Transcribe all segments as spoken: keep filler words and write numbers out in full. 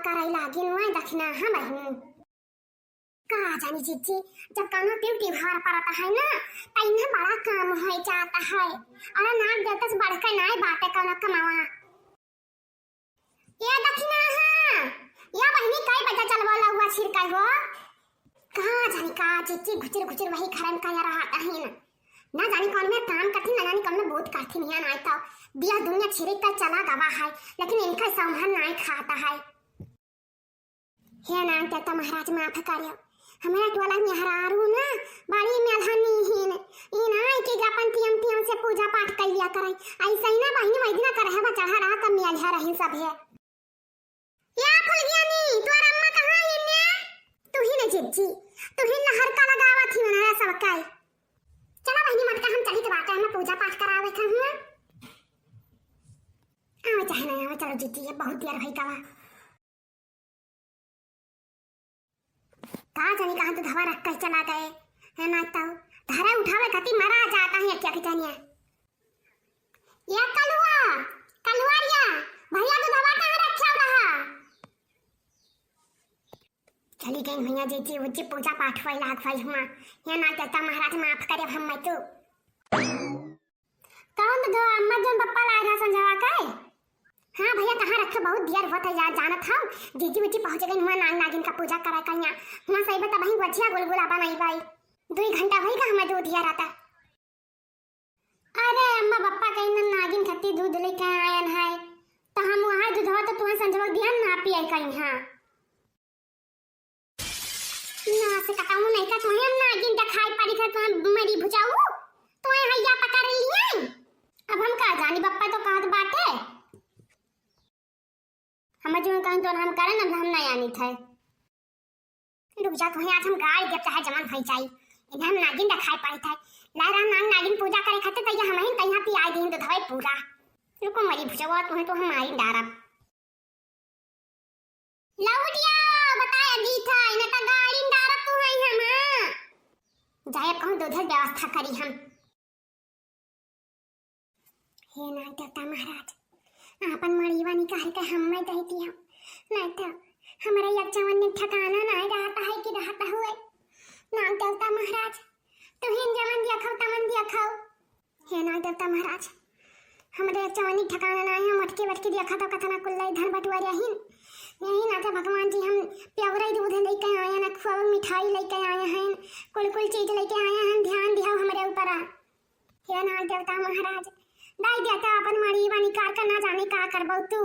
करइ लागिन हुआ दखिनहा बहिनी। का जानी जिज्जी, जब कउनो तिउ तिउहार परत है ना, त इन्हें बड़ा काम होइ जात है। अरे नाग देवता से बढ़ के नाहीं बाटे कउनो कमवा। ए दखिनहा, ए बहिनी, कई बजे चलबो लउआ छिड़काई हो? का जानी का जिज्जी घुचुर घुचुर वही घरन कइ रहत अहिन। ना जानी कउन में काम करथिन, ना जानी कउन में बूत करथिन, हियाँ नाहीं तो दिया दुनिया छिड़क के चला गवा है, लेकिन इनका सौंहन नाहीं खाता है। हे नाग देवता महाराज माफ करियो, हमरा टोला मेहरारू ना बड़ी मेलहनी हिन, ई नाहीं कि अपन तियम तियम से पूजा पाठ कइ लिया करइ, अइसे ही ना बहिनी वही दिना करहे बा चढ़ा रहा तब मेलिया रहिन सब है। या फुलगियानी, तोर अम्मा कहाँ हिन ने? तू ही ने जिज्जी, तू ही लहर का लगावत ही उन्हरा सब काई। चला बहिनी मटका हम चली तो बाटे, हम पूजा पाठ करावे था हुआ। आवे चाहे ना आवे, चलो जिज्जी, ये बहुत देर होइ गवा। का जानी कहाँ दूधवा रख के चला गए, है ना तो धरे उठावे खातिर मरा जाता है क्या कितनिया। या कलुआ, कलुआरिया, भइया दूधवा कहाँ रख्या रहा? चली गइन भइया जी, जी, उज्जी पूजा पाठ हुआ लाग भाई हुआ। या नाग देवता महाराज माफ करे अब हम मैं तू। कउन दूधवा अम्मा जउन पप्पा लाए रहा संझवा के? हाँ भइया, कहाँ रखे? बहुत देर होत है यार, जानत हौ। जिज्जी उज्जी पहुँच गइन हुआ नाग नागिन का पूजा करा कइया। हुआ सही बता बहिन, गोझिया गुलगुला बनाई बाई। दुइ घंटा होइगा हमें दूध दिया रहता। अरे अम्मा पप्पा कहीं ना नागिन खातिर दूध लेके आयन है, तो हम वहाँ दूधवा तो तुम्हें संझवा दिया ना पियाई कहीं हाँ। ना से कटाऊ नहीं का तुम्हें हम नागिन दिखाई पड़ी था, तुम्हें मरी भुजाऊ, तुम्हें हैया पकड़ लिए। अब हम का जानी, बप्पा तो कहत बाटे। हम जो कहीं तो हम करें ना, हम ना जानी थे। रुक जा, तुम्हें आज हम गाड़ देब चाहे जमन होई जाई। इन्हें हम नागिन दिखाई पड़ी थे। ला राम नाग नागिन पूजा करे खातिर तैया हम ही तैया पियाई दीन दूधवा पूरा। रुको मरी भुजाऊ, तुम्हें तो हम मारी डारब। लौटिया, बताया दी था, इन्हें तो गाड़ी में डारत तू है हम, हाँ। जाए कहूँ दूध व्यवस्था करी हम। हे नाग देवता महाराज, आपन मड़ीवा निकाल के हमें दे दिया, नहीं तो हमारे यक्षवन ने ठिकाना नहीं रहता है कि रहता हुए। नाग देवता महाराज, तुहिन जमन दिया खाओ, तमन दिया खाओ। हे नाग देवता महाराज, हमरे चवनी ठिकाना ना है, हम अटके बटके देखा तो कतना कुल्लई धन बटुआ रहीन। यही नाते भगवान जी हम प्यावरा दूध लेके आए हैं, ना खुआ मिठाई लेके आए हैं, कुल कुल चीज लेके आए हैं, ध्यान दिहो हमरे ऊपर। हे नाग देवता महाराज, दाई देता अपन मड़ी बनी कार का ना जाने का करबो तू।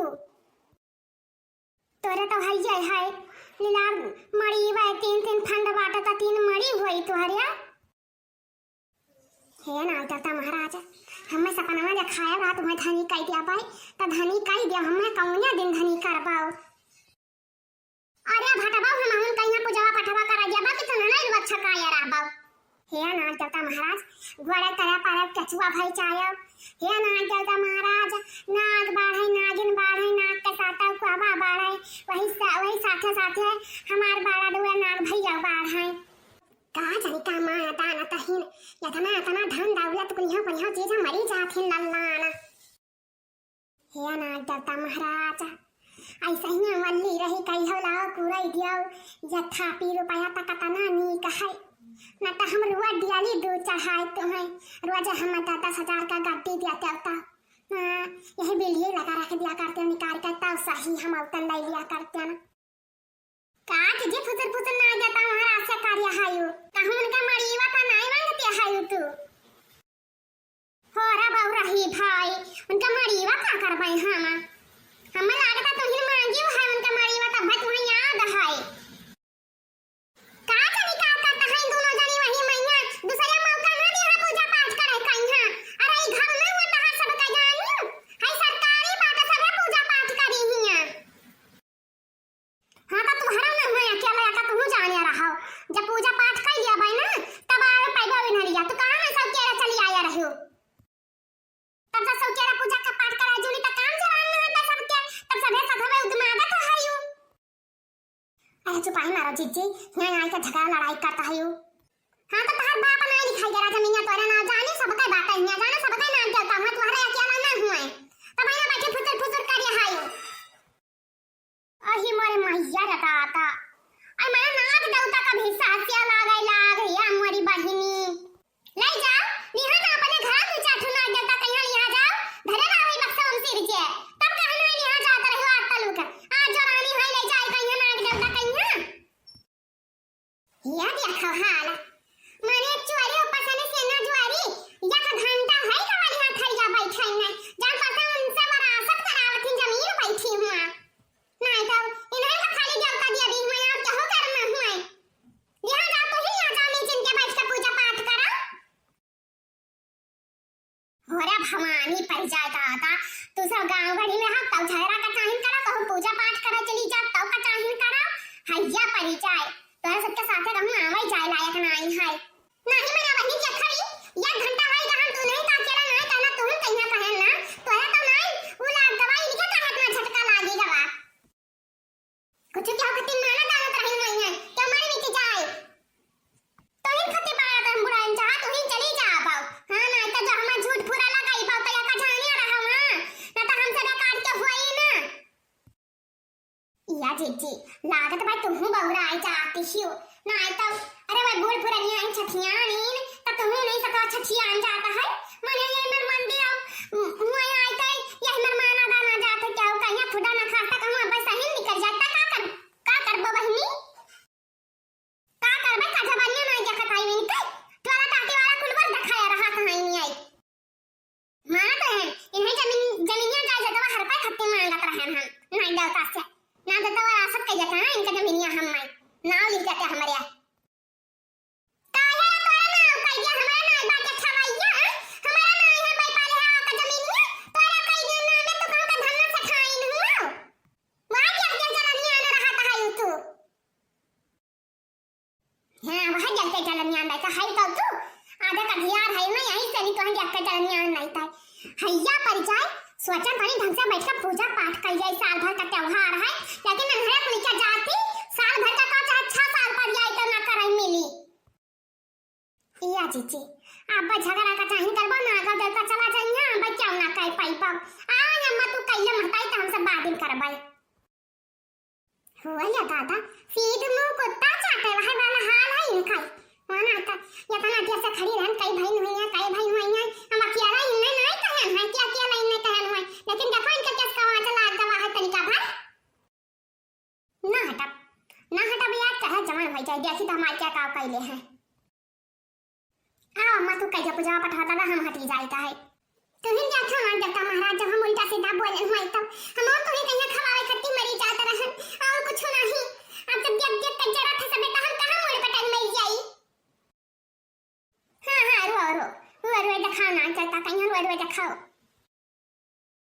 तोरे तो हइये है, लीलार मड़ी वै तीन तीन फंड बाटे त तीन मड़ी होई तोहरे। हे नाग देवता महाराज, हमें सपनवा देखाया रात में धनी कई दिया बाई, त धनी कई दिया, हमें कौनिया दिन धनी करबाओ। अरे भटबाओ, हम हम कहीं पूजवा पठवा करा दिया बा कि तू नहीं रुआ छकाया रहबाओ। हे नाग देवता महाराज, गोड़े तरा पारब केचुआ भई चायो। हे नाग देवता महाराज, नाग बाढ़े, नागिन बाढ़े, नाग के साता कुआवा बाढ़े, वही सा-, वही साथे साथे हमार बाड़ा दुआ नाग भैया बाढ़े। का जानी का माया दाना तहीन, इतना, इतना धन दौलत कुलिहो कुलिहो चीज मरी जाथिन लल्लान। हे नाग देवता महाराज, ऐसे ही अमल्ली रही कहियो लाओ पूरा दियो, यथापि रुपया त कतना नीक है, न त हम रुआ दियाली दू चढ़ाए तो हैं, रोज हम त दस हजार का गड्डी दिया देवता। हाँ, यही बिल्ली लगा रख दिया करते निकाल के, तब सही हम औतन ले लिया करते ना। का के जी फुसुर फुसुर ना जाता महाराज से कार्य हायु, कहूँ उनका मड़ीवा का नाई मांगते हायु तू। हो रा बाऊ रही भाई, उनका मड़ीवा का करबै हम? हमें लागता तुहिन मांगी है उनका मड़ीवा, तब भाई तुम्हें याद है। का जानी का करता है दोनों जनी वही मैया, दूसरे मौका ना दिया पूजा पाठ करे कहीं। अरे ई घर में होता है सबका जानी, है सरकारी बात सबे पूजा पाठ करी हिया। हाँ, तो तुम्हारा ना हुआ अकेला का तुम जाने रहो। जब पूजा पाठ कर लिया भाई ना, तब आवे पाइबा भी ना लिया। तू कहाँ में सब केरा चली आया रही हो? तब जब सब केरा पूजा का पाठ करा जूली, तब काम जवान ना होता सबके, तब सबे सधवे उदमादत है यू। अरे चुपाई मारो जिज्जी, यहाँ आई का झगड़ा लड़ाई करता है यू। हाँ, तो तोहर बाप ना लिखाई गया राजा मियाँ, तोरा ना जाने सबके बात है, यहाँ जाने सबके नाम चलता हुआ, तुम्हारा अकेला ना हुआ है। तब यहाँ बैठे फुसुर फुसुर कर यहाँ आई। अही मोरे माई, जी, लागत बा तुहूँ बउराइ जाती हियो। नाहीं तउ, अरे वह बूढ़ पुरनिया आई छठियानीन, त तुहूँ नहीं सको छठियान जाता है। मने ये मन मंदिर आउ, हुआँ आइ तउ, यही मन माना दाना जाते क्या हो, कहिया खुदा न खास्ता कहूँ अब सही निकल जाता, का कर, का करबो बहिनी? का करबे, का जबनिया नाहीं देखत आई इनके? तोरा टाटी वाला कुल बर देखाया रहा कहाँ इन्हीं आई। मानत रहन, इन्हें जमीन, जमीनिया जायदादवा हड़पे खातिर मांगत रहन हम, नाहीं देवता से। ना देता वो आसत कह जाता ना, इनका जमीनिया हम माई। नाव लिख जाते हमरे। काहे तोरे नाव कह दिया, हमरे नाव बाटे छवैया, हमरे नाव है भाई पाले हा का जमीनिया, तोरे कह दिया नाव में तो कहूँ का धन्ना से खाइन हुआ। वहाँ क्या क्या जमीनिया न रहा कहा यू तू। हाँ, वह जलते जलनियान नहीं तो है तो तू। आधा का धियार है ना, यही से नहीं तो हम जलते जलनियान नहीं तो। हैया परिचय, सोचन भरी ढंग से बैठ कर पूजा पाठ कर जाए, साल भर का त्योहार है, लेकिन नन्हरे कुल के जाति साल भर का तो चाहे छह साल पर जाए तो ना करे मिली। या जीजी, अब झगड़ा का चाहे करबो ना, अगर देवता चला जाइए, अब क्या ना कह पाई पाओ। आ अम्मा तू कैले महताई तो हमसे बाद में करबाई। हुआ या दादा, सीध मुंह कुत्ता चाटे, वही वाला हाल है इनका। वहाँ ना तो इतना देर से खड़ी रहन, कई बहन हुई हैं, कई भाई हुई हैं, हम अकेला इन्हें नहीं कहन है, कि अकेला इन्हें कहन हुए, लेकिन देखो इनका कैसे कहाँ चला गवा है तनिका भर। ना हटब, ना हटब यार, चाहे जवान हो जाए, देखी तो हमारे क्या काव कैले हैं। आओ अम्मा, तू कहिया पूजा पाठ होता था, हम हटी जाता है। तुहिन क्या था हमार देवता महाराज, जब हम उल्टा सीधा बोले हुए तब हम और तुहिन कहिया खवावे खत्ती मरी जात रहन और कुछ नहीं। अब जब देख देख के जरा था सबे तो हम कहाँ मुड़ पटक मर जाई। हाँ, हाँ, रो, रो, रो, रो, दिखाओ ना, चलता कहीं रो, रो, दिखाओ।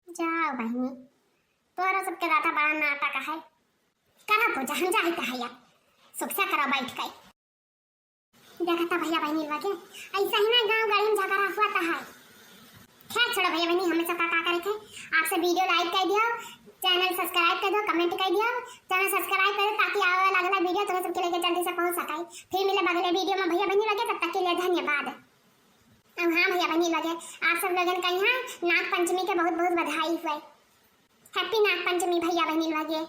जाओ बहिनी, तोहरा सबके दादा बड़ा नाटक है। करा पूजा, हम जाइत है या। सुख से करो बैठ के। देखा था भैया बहिनी लगे, ऐसा ही ना गाँव गली में झगड़ा हुआ था है। खैर छोड़ो भैया बहिनी, हमें सबका का करे थे, आपसे video like कर दियो, channel subscribe कर दो, comment कर दियो, channel subscribe कर दो ताकि आवे वाला अगला video तुम्हें सबके लेके जल्दी से पहुँच सके। फिर मिले अगले video में भैया बहिनी लगे, तब तक के लिए धन्यवाद। अब हाँ भैया बहिनी लगे, आप सब लोगन का यहाँ नाग पंचमी के बहुत बहुत बधाई हुए। Happy नाग पंचमी भैया बहिनी लगे।